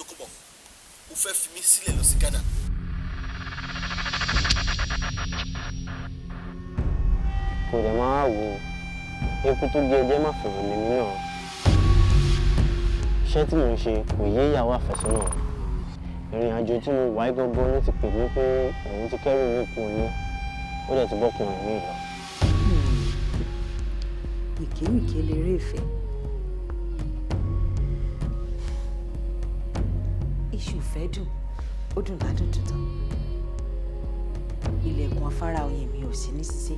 Tókunbọ̀, o fẹ́ fi mí sílẹ̀ lọ sí Ghana. Kò dẹ̀ máa wò ó, eku tó gé ẹjẹ́ má fẹ̀rẹ̀ lèmi náà. Iṣẹ́ tí mò ń ṣe kò yé ìyàwó àfẹ́sọ́nà mi. Ìrìn àjò tí mo wà gangan ló ti pè mí pé òun ti kẹ́rù mi kú ní, ó dẹ̀ ti bọ́kùnrin mi lọ. Wìkíwìkí lérè ìfẹ́. Iṣu ìfẹ́ dùn, ó dùn ládùn tuntun. Ilẹ̀kùn afárá oyin mi ò sí ní ṣíṣe,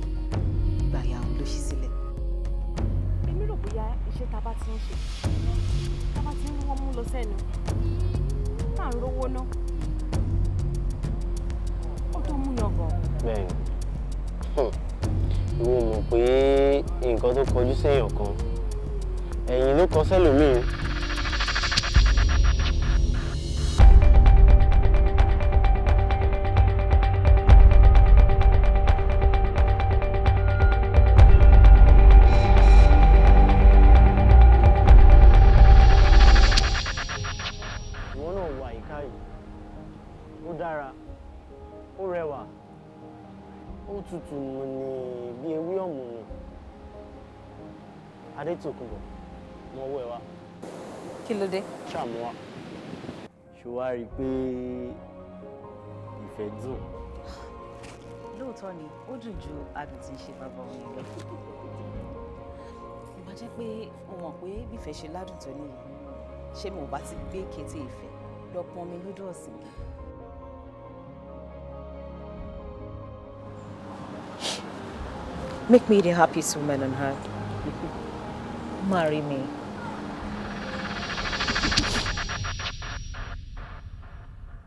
gbàyà òun ló ṣí sílẹ̀. Èmi rò bóyá iṣẹ́ tá a bá ti ń ṣe, tá a bá ti ń wọ́n mú lọ sẹ́nu, tá à ń rówó ná, ó tó mú yangàn. Bẹ́ẹ̀ni, ìwọ mọ̀ pé nǹkan tó kọjú séèyàn kan, ẹ̀yìn ló kọ sẹ́lòmíì. Ìwọ náà wà àyíká yìí, ó dára, ó rẹwà, ó tutù ní bí ewé ọ̀mùnù. Adétòkunbọ̀, mọ owó ẹ wá. Kí ló dé? Ṣàmú wa. Ṣé wàá rí i pé ìfẹ́ dùn? Lóòótọ́ ni, ó dùn ju adùn tí ń ṣe bàbá oyin lọ. Ìbá jẹ́ pé mo mọ̀ pé bífẹ́ ṣe ládùn tó níyì, ṣé mo bá ti gbé kété ìfẹ́ lọ pọn mi lódò ọ̀sìn mi? Make me the happiest woman on earth. Marry me.